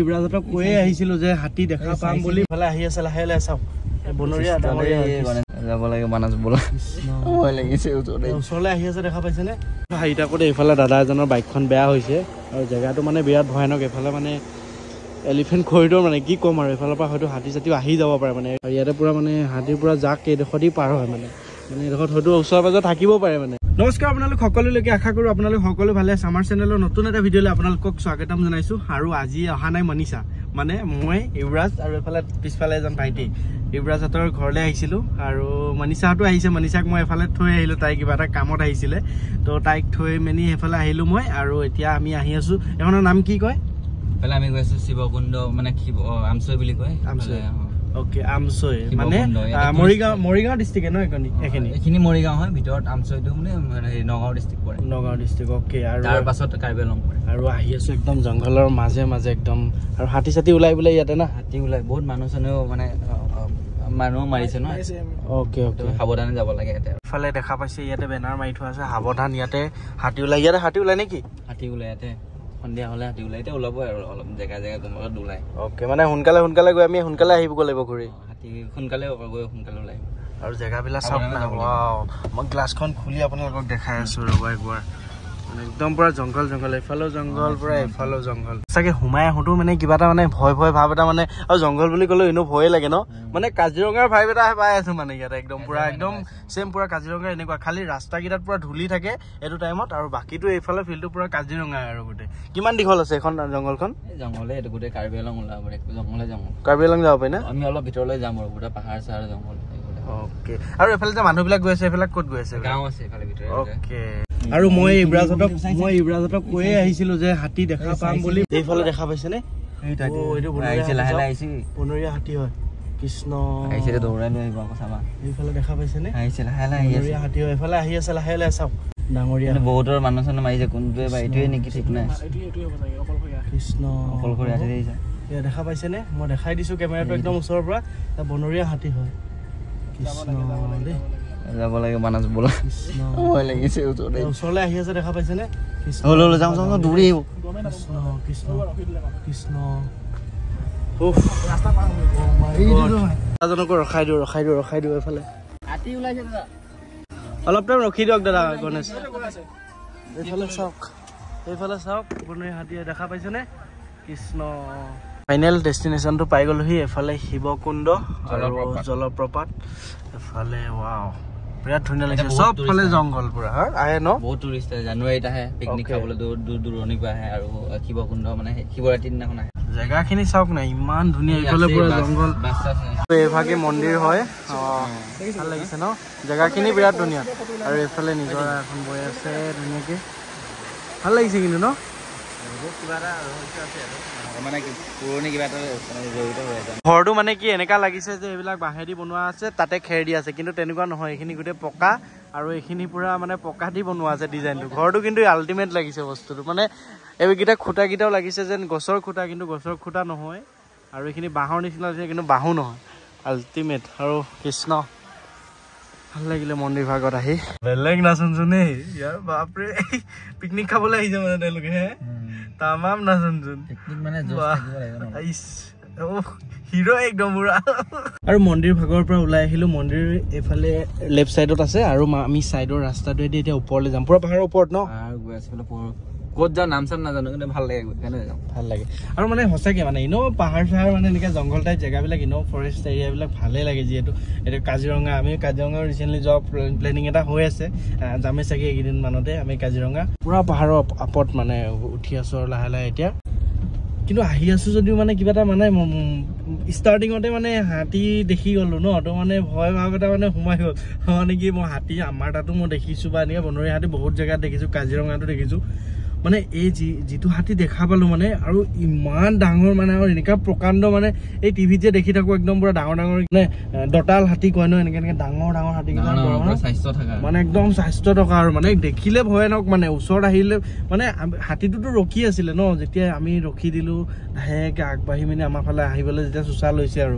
ইব্ৰাজতক কৈয়ে আহিছিলো যে হাতী দেখা পাম বুলি। ইফালে আহি আছে লাহে লাহে, চাওক বনৰীয়া ডাঙৰীয়া যাব লাগে মানাছ বোলা, ভয় লাগিছে। ওচৰলৈ আহি আছে, দেখা পাইছেনে? আহি থাকোঁতে এইফালে দাদা এজনৰ বাইকখন বেয়া হৈছে আৰু জেগাটো মানে বিৰাট ভয়ানক। এইফালে মানে এলিফেণ্ট কৰিডৰ, মানে কি ক'ম আৰু, এইফালৰ পৰা হয়তো হাতী চাতিও আহি যাব পাৰে মানে। আৰু ইয়াতে পূৰা মানে হাতীৰ পূৰা জাক এইডোখৰ দি পাৰ হয় মানে, মানে এইডোখৰত হয়তো ওচৰে পাজৰে থাকিব পাৰে মানে। নমস্কাৰ আপোনালোক সকলোলৈকে, আশা কৰোঁ আপোনালোক সকলো ভালে আছে। আমাৰ চেনেলৰ নতুন এটা ভিডিঅ'লৈ আপোনালোকক স্বাগতম জনাইছোঁ। আৰু আজি অহা নাই মনীষা, মানে মই ইউৱৰাজ আৰু এইফালে পিছফালে এজন ভাইটি ইউৱৰাজহঁতৰ ঘৰলৈ আহিছিলোঁ। আৰু মনীষাহঁতো আহিছে, মনীষাক মই এফালে থৈ আহিলোঁ, তাই কিবা এটা কামত আহিছিলে, তো তাইক থৈ মেলি সেইফালে আহিলোঁ মই। আৰু এতিয়া আমি আহি আছোঁ, এইখনৰ নাম কি কয়? এইফালে আমি গৈ আছোঁ শিৱকুণ্ড, মানে শিৱ আমচৈ বুলি কয়। আমচৈ, অ'কে, আমচৈ মানে মৰিগাঁও, মৰিগাঁও ডিষ্ট্ৰিক্ট ন এইখিনি? এইখিনি মৰিগাঁও হয়, ভিতৰত আমচৈটো মানে নগাঁও ডিষ্ট্ৰিক্ট পৰে। Nagaon district, okay. আৰু তাৰ পাছত কাৰ্বি আংলং পৰে। আৰু আহি আছোঁ একদম জংঘলৰ মাজে মাজে একদম, আৰু হাতী চাতী ওলাই বোলে ইয়াতে না? হাতী ওলাই, বহুত মানুহ চানুহ মানে মানুহ মাৰিছে ন। অ'কে অ'কে, সাৱধানে যাব লাগে ইয়াতে। ইফালে দেখা পাইছে ইয়াতে বেনাৰ মাৰি থোৱা আছে, সাৱধান ইয়াতে হাতী ওলাই। ইয়াতে হাতী ওলাই নেকি? হাতী ওলাই ইয়াতে, সন্ধিয়া হ'লে হাতী ওলাই। এতিয়া ওলাব আৰু অলপ জেগা জেগা কোনোবা ওলাই। অ'কে, মানে সোনকালে সোনকালে গৈ আমি সোনকালে আহিব লাগিব ঘূৰি। হাতী সোনকালে গৈ সোনকালে ওলাই। আৰু জেগাবিলাক চাওক না, ৱাও। মই গ্লাছখন খুলি আপোনালোকক দেখাই আছোঁ, ৰ'ব একবাৰ। মানে একদম পুৰা জংঘল জংঘল, এইফালেও জংঘল, পুৰা এইফালেও জংঘল। চাগে সোমাই আহোঁতেও মানে কিবা এটা মানে ভয় ভয় ভাৱ এটা মানে, আৰু জংঘল বুলি ক'লেও এনেও ভয়ে লাগে ন, মানে কাজিৰঙাৰ ভাইব এটা পাই আছো মানে ইয়াতে একদম পুৰা একদম চেম পুৰা কাজিৰঙাৰ এনেকুৱা, খালি ৰাস্তাকেইটাত পুৰা ধূলি থাকে এইটো টাইমত, আৰু বাকীটো এইফালে ফিল্ডটো পুৰা কাজিৰঙাই আৰু গোটেই। কিমান দীঘল আছে এইখন জংঘলখন? জংঘলে এইটো গোটেই কাৰ্বি আংলং ওলাব পাৰে, জংঘলে জংঘল। কাৰ্বি আংলং যাব পাৰি না? আমি অলপ ভিতৰলৈ যাম আৰু গোটেই পাহাৰ চাহাৰ জংঘল। অ'কে, আৰু এইফালে যে মানুহবিলাক গৈ আছে, এইফালে ক'ত গৈ আছে? গাঁও আছে এইফালে ভিতৰত। অ'কে, আৰু মই ইব্ৰাজহঁতক কৈয়ে আহিছিলো যে হাতী দেখা পাম বুলি। এইফালে দেখা পাইছেনে? এইটো বনৰীয়া হাতী হয়। কৃষ্ণ, এইফালে দেখা পাইছেনে? বনৰীয়া হাতী হয়, এইফালে আহি আছে লাহে লাহে, চাওক ডাঙৰীয়া। বহুতৰ মানুহ চানুহ মাৰিছে, কোনটোৱে বা এইটোৱে নেকি ঠিক নাই। কৃষ্ণ, অকলশৰীয়া হাতী দেখিছে? দেখা পাইছেনে? মই দেখাই দিছো কেমেৰাটো একদম ওচৰৰ পৰা, বনৰীয়া হাতী হয়। কৃষ্ণ দেই, যাব লাগে মানাছ বোলা, ভয় লাগিছে। ওচৰলৈ আহি আছে, দেখা পাইছেনে? যাওঁ যাওঁ, দৌৰি আহিব। কৃষ্ণ কৃষ্ণ কৃষ্ণ। দাদাজনকো ৰখাই দিওঁ, ৰখাই দিওঁ, ৰখাই দিওঁ। এইফালে অলপ টাইম ৰখি দিয়ক দাদা। গণেশ, এইফালে চাওক, এইফালে চাওক, বনৰীয়া হাতী দেখা পাইছেনে? কৃষ্ণ। ফাইনেল ডেষ্টিনেশ্যনটো পাই গ'লোহি। এফালে শিৱকুণ্ড আৰু জলপ্ৰপাত এফালে। ৱাও, বিৰাট ধুনীয়া লাগিছে, চবফালে জংঘল পুৰা আহে ন? বহুত টুৰিষ্ট আহে, জানুৱাৰীত আহে পিকনিক খাবলৈ, দূৰ দূৰ দূৰণিৰ পৰা আহে। আৰু শিৱকুণ্ড মানে শিৱৰাত্ৰিৰ দিনাখন আহে। জেগাখিনি চাওক না, ইমান ধুনীয়া, এইফালে পুৰা জংঘল, এইভাগে মন্দিৰ হয়। ভাল লাগিছে ন জেগাখিনি, বিৰাট ধুনীয়া। আৰু এইফালে নিজৰা এখন বৈ আছে ধুনীয়াকে, ভাল লাগিছে কিন্তু ন? ঘৰটো মানে কি এনেকা লাগিছে যে এইবিলাক বাঁহেদি বনোৱা আছে, তাতে খেৰ দি আছে, কিন্তু তেনেকুৱা নহয়। এইখিনি গোটেই পকা আৰু এইখিনি পুৰা মানে পকা দি বনোৱা আছে ডিজাইনটো। ঘৰটো কিন্তু আল্টিমেট লাগিছে বস্তুটো, মানে এইকেইটা খুঁটাকেইটাও লাগিছে যেন গছৰ খুঁটা, কিন্তু গছৰ খুঁটা নহয়। আৰু এইখিনি বাঁহৰ নিচিনা লাগিছে, কিন্তু বাঁহো নহয়। আল্টিমেট। আৰু কৃষ্ণ, ভাল লাগিলে মন্দিৰ ভাগত আহি। বেলেগ নাচোনচোন দেই ইয়াৰ, বাপৰে, পিকনিক খাবলৈ আহিছে মানে তেওঁলোকে। হে তামাম নাচোনচোন, হিৰ' একদম পুৰা। আৰু মন্দিৰ ভাগৰ পৰা ওলাই আহিলো। মন্দিৰ এইফালে লেফ্ট চাইডত আছে, আৰু আমি চাইডৰ ৰাস্তাটোৱেদি এতিয়া ওপৰলৈ যাম, পুৰা পাহাৰৰ ওপৰত ন। গৈ আছো ক'ত যাওঁ নাম চাম নাজানো, কিন্তু ভাল লাগে, ভাল লাগে। আৰু মানে সঁচাকে মানে এনেও পাহাৰ চাহাৰ মানে এনেকৈ জংঘল টাইপ জেগাবিলাক, এনেও ফৰেষ্ট এৰিয়াবিলাক ভালেই লাগে। যিহেতু এতিয়া কাজিৰঙা, আমি কাজিৰঙা ৰিচেণ্টলি যোৱা প্লেনিং এটা হৈ আছে, যামেই চাগে এইকেইদিন মানতে আমি কাজিৰঙা। পুৰা পাহাৰৰ আপত মানে উঠি আছোঁ আৰু লাহে লাহে এতিয়া। কিন্তু আহি আছোঁ যদিও মানে কিবা এটা মানে ষ্টাৰ্টিঙতে মানে হাতী দেখি গ'লো ন, তো মানে ভয় ভাৱ এটা মানে সোমাই গ'ল। মানে কি মই হাতী আমাৰ তাতো মই দেখিছোঁ, বা এনেকৈ বনৰীয়া হাতী বহুত জেগাত দেখিছোঁ, কাজিৰঙাতো দেখিছোঁ। মানে এই যিটো হাতী দেখা পালোঁ মানে, আৰু ইমান ডাঙৰ মানে, আৰু এনেকুৱা প্ৰকাণ্ড মানে, এই টিভিত যে দেখি থাকোঁ একদম পুৰা ডাঙৰ ডাঙৰ মানে দতাল হাতী কয় ন, এনেকে এনেকে ডাঙৰ ডাঙৰ হাতী মানে একদম স্বাস্থ্য থকা, আৰু মানে দেখিলে ভয়ানক মানে। ওচৰত আহিলে মানে হাতীটোতো ৰখি আছিলে ন, যেতিয়া আমি ৰখি দিলোঁ লাহেকে আগবাঢ়ি মানে আমাৰ ফালে আহিবলৈ যেতিয়া চোচা লৈছে আৰু,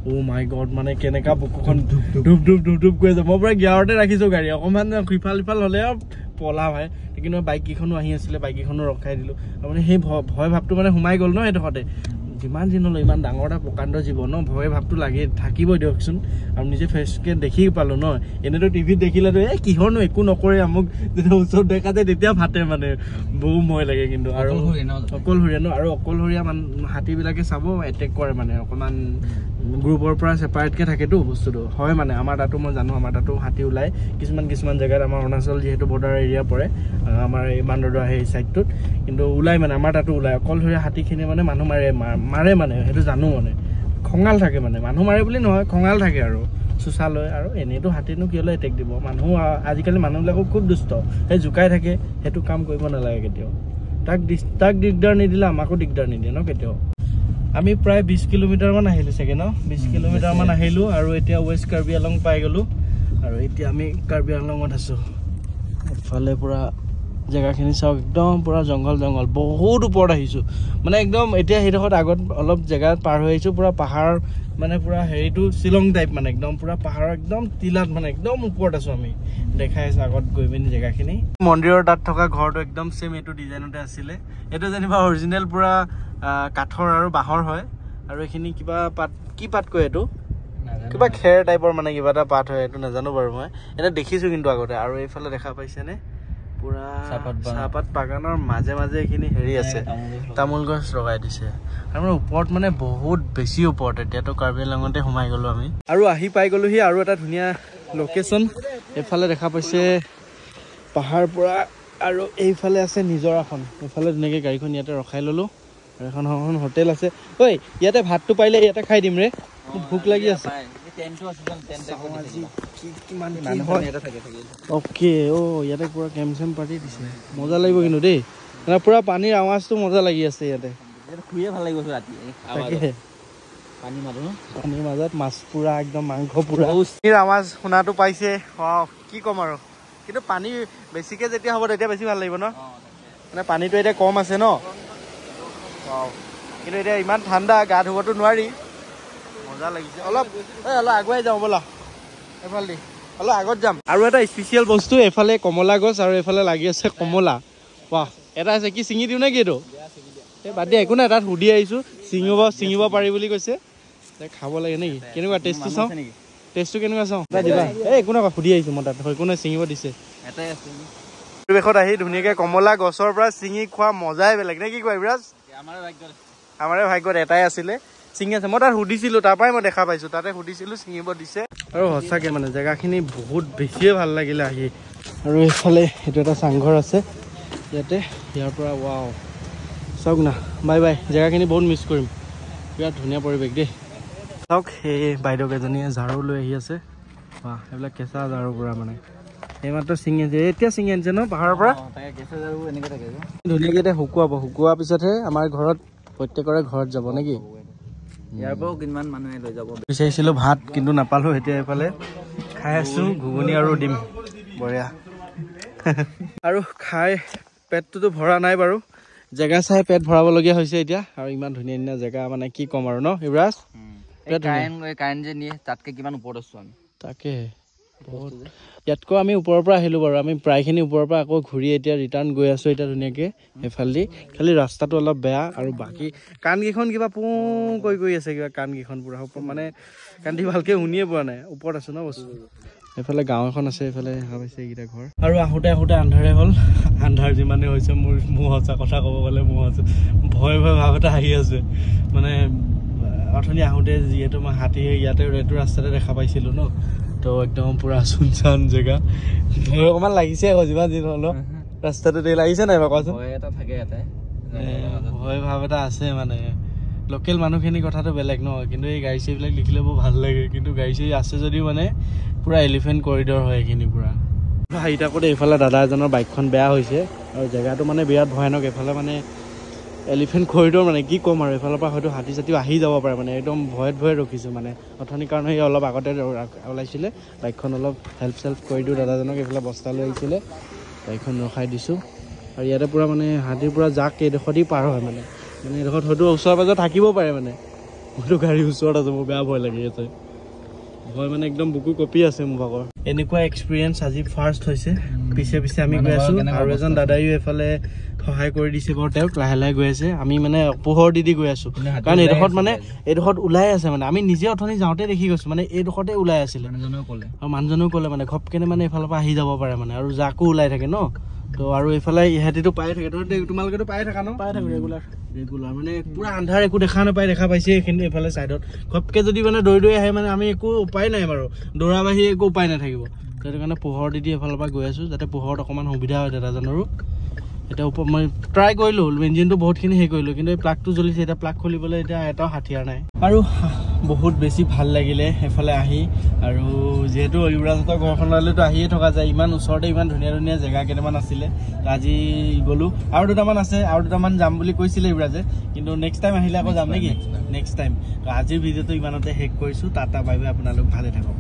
অ' মাই গড, মানে কেনেকা বুকুখন ধুপ ধুপ ধুপ ধুপ ধুপ কৰি আছে। মই পুৰা গিয়াৰতে ৰাখিছোঁ গাড়ী, অকণমান ইফাল সিফাল হ'লে আৰু পলা ভাই। কিন্তু বাইক কেইখনো আহি আছিলে, বাইক কেইখনো ৰখাই দিলোঁ। আৰু মানে সেই ভয় ভাৱটো মানে সোমাই গ'ল ন সেইডোখৰতে। যিমান দিন হ'লেও ইমান ডাঙৰ এটা প্ৰকাণ্ড জীৱ ন, ভয় ভাৱটো লাগি থাকিবই দিয়কচোন। আৰু নিজে ফেচকৈ দেখি পালোঁ ন, এনেইতো টিভিত দেখিলেতো এই কিহৰনো একো নকৰে, আমুক যেতিয়া ওচৰত দেখা যায় তেতিয়া ফাটে মানে, বহু ভয় লাগে কিন্তু। আৰু অকলশৰীয়া ন, আৰু অকলশৰীয়া হাতীবিলাকে চাব এটেক কৰে মানে, অকণমান গ্ৰুপৰ পৰা ছেপাৰেটকৈ থাকেতো বস্তুটো হয় মানে। আমাৰ তাতো মই জানো, আমাৰ তাতো হাতী ওলায় কিছুমান কিছুমান জেগাত, আমাৰ অৰুণাচল যিহেতু বৰ্ডাৰ এৰিয়া পৰে আমাৰ এই বান্দৰদোৱা সেই ছাইডটোত, কিন্তু ওলায় মানে আমাৰ তাতো ওলায়। অকলশৰীয়া হাতীখিনি মানে মানুহ মাৰে মাৰে মানে, সেইটো জানো মানে, খঙাল থাকে মানে, মানুহ মাৰে বুলি নহয়, খঙাল থাকে আৰু চোচা লয়। আৰু এনেইতো হাতীনো কেলৈ এটেক দিব, মানুহ আজিকালি মানুহবিলাকো খুব দুষ্ট, সেই জোকাই থাকে, সেইটো কাম কৰিব নালাগে কেতিয়াও। তাক দিগদাৰ নিদিলে আমাকো দিগদাৰ নিদিয়ে ন কেতিয়াও। আমি প্ৰায় 20 কিলোমিটাৰমান আহিলোঁ চাগে ন, 20 কিলোমিটাৰমান আহিলোঁ আৰু এতিয়া ৱেষ্ট কাৰ্বি আংলং পাই গ'লোঁ। আৰু এতিয়া আমি কাৰ্বি আংলঙত আছোঁ। এইফালে পূৰা জেগাখিনি চাওক, একদম পূৰা জংঘল জংঘল, বহুত ওপৰত আহিছোঁ মানে একদম। এতিয়া সেইডোখৰত আগত অলপ জেগাত পাৰ হৈ আহিছোঁ, পূৰা পাহাৰ মানে পূৰা হেৰিটো শ্বিলং টাইপ মানে, একদম পূৰা পাহাৰৰ একদম টিলাত মানে একদম ওপৰত আছোঁ আমি। দেখাই আছোঁ আগত গৈ পিনি জেগাখিনি। মন্দিৰৰ তাত থকা ঘৰটো একদম ছেম এইটো ডিজাইনতে আছিলে। এইটো যেনিবা অৰিজিনেল পূৰা কাঠৰ আৰু বাঁহৰ হয়। আৰু এইখিনি কিবা পাত, কি পাত কয় এইটো, কিবা খেৰ টাইপৰ মানে কিবা এটা পাত হয়, এইটো নাজানো বাৰু মই, এনে দেখিছোঁ কিন্তু আগতে। আৰু এইফালে দেখা পাইছেনে পুৰা চাহপাত বাগানৰ মাজে মাজে এইখিনি হেৰি আছে, তামোল গছ লগাই দিছে। আৰু ওপৰত মানে বহুত বেছি ওপৰত, এতিয়াতো কাৰ্বি আংলঙতে সোমাই গ'লো আমি। আৰু আহি পাই গ'লোহি আৰু এটা ধুনীয়া লোকেশ্যন। এইফালে দেখা পাইছে পাহাৰ পৰা, আৰু এইফালে আছে নিজৰাখন। এইফালে ধুনীয়াকৈ গাড়ীখন ইয়াতে ৰখাই ল'লোঁ। আৰু এখন হোটেল আছে। ঐ ইয়াতে ভাতটো পাৰিলে ইয়াতে খাই দিম ৰে, মোক ভোক লাগি আছে। অ'কে, অ' ইয়াতে পূৰা কেম্প চেম্প পাতি দিছে, মজা লাগিব কিন্তু দেই। মানে পূৰা পানীৰ আৱাজটো মজা লাগি আছে ইয়াতে। শুয়ে ভাল লাগিব ৰাতি। তাকে পানীৰ মাজত মাছ পুৰা একদম মাংস পুৰা পানীৰ আৱাজ শুনাটো পাইছে, কি ক'ম আৰু। কিন্তু পানী বেছিকৈ যেতিয়া হ'ব তেতিয়া বেছি ভাল লাগিব ন, মানে পানীটো এতিয়া কম আছে ন, কিন্তু এতিয়া ইমান ঠাণ্ডা গা ধুবতো নোৱাৰি। মজা লাগিছে। অলপ অলপ আগুৱাই যাওঁ ব'লা, এইফালে দি অলপ আগত যাম। আৰু এটা স্পেচিয়েল বস্তু, এইফালে কমলা গছ আৰু এইফালে লাগি আছে কমলা। বাহ, এটা আছে কি ছিঙি দিওঁ নে কি এইটো? এই বাদ দিয়া, একো নাই, তাত সুধি আহিছোঁ, ছিঙিব পাৰি বুলি কৈছে। খাব লাগে নেকি? কেনেকুৱা টেষ্টটো চাওঁ, টেষ্টটো কেনেকুৱা চাওঁ দিবা। এই একো নাই, সুধি আহিছোঁ মই তাত, একো নাই, ছিঙিব দিছে। পৰিৱেশত আহি ধুনীয়াকৈ কমলা গছৰ পৰা ছিঙি খোৱা মজাই বেলেগ নে কি কোৱা ইবৰাজ? আমাৰে ভাগ্যত এটাই আছিলে, ছিঙি আছে। মই তাত সুধিছিলোঁ, তাৰ পৰাই মই দেখা পাইছোঁ, তাতে সুধিছিলোঁ, ছিঙিব দিছে। আৰু সঁচাকৈ মানে জেগাখিনি বহুত বেছিয়ে ভাল লাগিলে আহি। আৰু এইফালে এইটো এটা চাংঘৰ আছে ইয়াতে, ইয়াৰ পৰা ৱাও চাওক না, বাই বাই। জেগাখিনি বহুত মিছ কৰিম, বিৰাট ধুনীয়া পৰিৱেশ দেই। চাওক সেই বাইদেউ কেইজনীয়ে ঝাৰু লৈ আহি আছে। বাহ, এইবিলাক কেঁচা ঝাৰু পৰা মানে এইমাত্ৰ ছিঙি আনিছে, এতিয়া ছিঙি আনিছে ন পাহাৰৰ পৰা। ধুনীয়াকৈ এতিয়া শুকুৱাব, শুকোৱাৰ পিছতহে আমাৰ ঘৰত প্ৰত্যেকৰে ঘৰত যাব নেকি। ইয়াৰ পৰাও কিমান মানুহে লৈ যাব। বিচাৰিছিলোঁ ভাত কিন্তু নাপালোঁ, এতিয়া এইফালে খাই আছোঁ ঘুগুনি আৰু ডিম, বঢ়িয়া। আৰু খাই পেটটোতো ভৰা নাই বাৰু, জেগা চাই পেট ভৰাবলগীয়া হৈছে এতিয়া। আৰু ইমান ধুনীয়া ধুনীয়া জেগা মানে কি ক'ম আৰু ন ইবৰাজ। কাৰেণ্ট যে নিয়ে তাতকৈ কিমান ওপৰত আছোঁ আমি। তাকে বহুত ইয়াতকৈ আমি ওপৰৰ পৰা আহিলোঁ বাৰু, আমি প্ৰায়খিনি ওপৰৰ পৰা আকৌ ঘূৰি এতিয়া ৰিটাৰ্ণ গৈ আছোঁ এতিয়া ধুনীয়াকৈ সেইফালেদি। খালি ৰাস্তাটো অলপ বেয়া, আৰু বাকী কাণকেইখন কিবা পোঁ কৰি কৰি আছে, কিবা কাণকেইখন পূৰা মানে কাণটি ভালকৈ শুনিয়ে পোৱা নাই। ওপৰত আছোঁ ন বস্তু। এইফালে গাঁও এখন আছে, এইফালে দেখা পাইছে এইকেইটা ঘৰ। আৰু আহোঁতে আহোঁতে আন্ধাৰে হ'ল, আন্ধাৰ যিমানে হৈছে মোৰ সঁচা কথা ক'ব গ'লে মোৰ ভয় ভয় ভাৱ এটা আহি আছে মানে। অথনি আহোঁতে যিহেতু মই হাতী ইয়াতে এইটো ৰাস্তাতে দেখা পাইছিলোঁ ন, তো একদম পূৰা চুনচান জেগা, ভয় অকণমান লাগিছে আকৌ যিমান যি হ'লেও। ৰাস্তাটো দেই লাগিছে নাই বাৰু কোৱাচোন? ভয় এটা থাকে, ইয়াতে ভয় ভাৱ এটা আছে মানে। লোকেল মানুহখিনিৰ কথাটো বেলেগ ন, কিন্তু এই গাড়ী চাড়ীবিলাক দেখিলে বৰ ভাল লাগে। কিন্তু গাড়ী চাড়ী আছে যদিও মানে পূৰা এলিফেণ্ট কৰিডৰ হয় এইখিনি পূৰা। আহি থাকোঁতে এইফালে দাদা এজনৰ বাইকখন বেয়া হৈছে, আৰু জেগাটো মানে বিৰাট ভয়ানক। এইফালে মানে এলিফেণ্ট কৰিডৰ মানে কি ক'ম আৰু, এইফালৰ পৰা হয়তো হাতী চাতিও আহি যাব পাৰে মানে, একদম ভয়ত ভয়ে ৰখিছোঁ মানে। অথনি কাৰণ সেই অলপ আগতে ওলাইছিলে বাইকখন, অলপ হেল্প চেল্প কৰি দিওঁ দাদাজনক, এইফালে বস্তা লৈ আহিছিলে, বাইকখন ৰখাই দিছোঁ। আৰু ইয়াতে পূৰা মানে হাতীৰ পূৰা জাক এইডোখৰদি পাৰ হয় মানে, মানে এইডোখৰত হয়তো ওচৰে পাজৰে থাকিব পাৰে মানে। মইতো গাড়ীৰ ওচৰত আছোঁ, মোৰ বেয়া ভয় লাগি আছে, ভয় মানে একদম বুকু কঁপি আছে মোৰ ভাগৰ। এনেকুৱা এক্সপিৰিয়েঞ্চ আজি ফাৰ্ষ্ট হৈছে। পিছে পিছে আমি গৈ আছোঁ, আৰু এজন দাদাইও এইফালে সহায় কৰি দিছে বাৰু তেওঁক। লাহে লাহে গৈ আছে, আমি মানে পোহৰ দি দি গৈ আছো, কাৰণ এইডোখৰত মানে এইডোখৰত ওলাই আছে। মানে আমি নিজে অথনি যাওঁতে দেখি গৈছো, মানে এইডোখৰতে ওলাই আছিলে। আৰু মানুহজনেও ক'লে মানে ঘপকেনে মানে এইফালৰ পৰা আহি যাব পাৰে মানে, আৰু জাকো ওলাই থাকে ন। তো আৰু এইফালে ইহঁতিতো পাই থাকে, তোমালোকেতো পাই থাকা ন? পাই থাকো ৰেগুলাৰ। ৰেগুলাৰ মানে পুৰা আন্ধাৰ, একো দেখা নাপায়, দেখা পাইছে এইখিনি এইফালে চাইডত। ঘপকে যদি মানে দৌৰি দৌৰি আহে মানে আমি একো উপায় নাই বাৰু, দৌৰা বাঢ়ি একো উপায় নাথাকিব। সেইটো কাৰণে পোহৰ দি দি এইফালৰ পৰা গৈ আছো, যাতে পোহৰত অকণমান সুবিধা হয় দাদাজনৰো। এতিয়া মই ট্ৰাই কৰিলোঁ, ইঞ্জিনটো বহুতখিনি হেৰি কৰিলোঁ, কিন্তু এই প্লাগটো জ্বলিছে। এতিয়া প্লাগ খুলিবলৈ এতিয়া এটাও হাথিয়াৰ নাই। আৰু বহুত বেছি ভাল লাগিলে সেইফালে আহি। আৰু যিহেতু ইউৰাজহঁতৰ ঘৰখনলৈতো আহিয়ে থকা যায়, ইমান ওচৰতে ইমান ধুনীয়া ধুনীয়া জেগা কেইটামান আছিলে, আজি গ'লোঁ। আৰু দুটামান আছে, আৰু দুটামান যাম বুলি কৈছিলে ইউৰাজে, কিন্তু নেক্সট টাইম আহিলে আকৌ যাম নেকি? Next time. তো আজিৰ ভিডিঅ'টো ইমানতে শেষ কৰিছোঁ। টাটা, বাই বাই, আপোনালোক ভালে থাকক।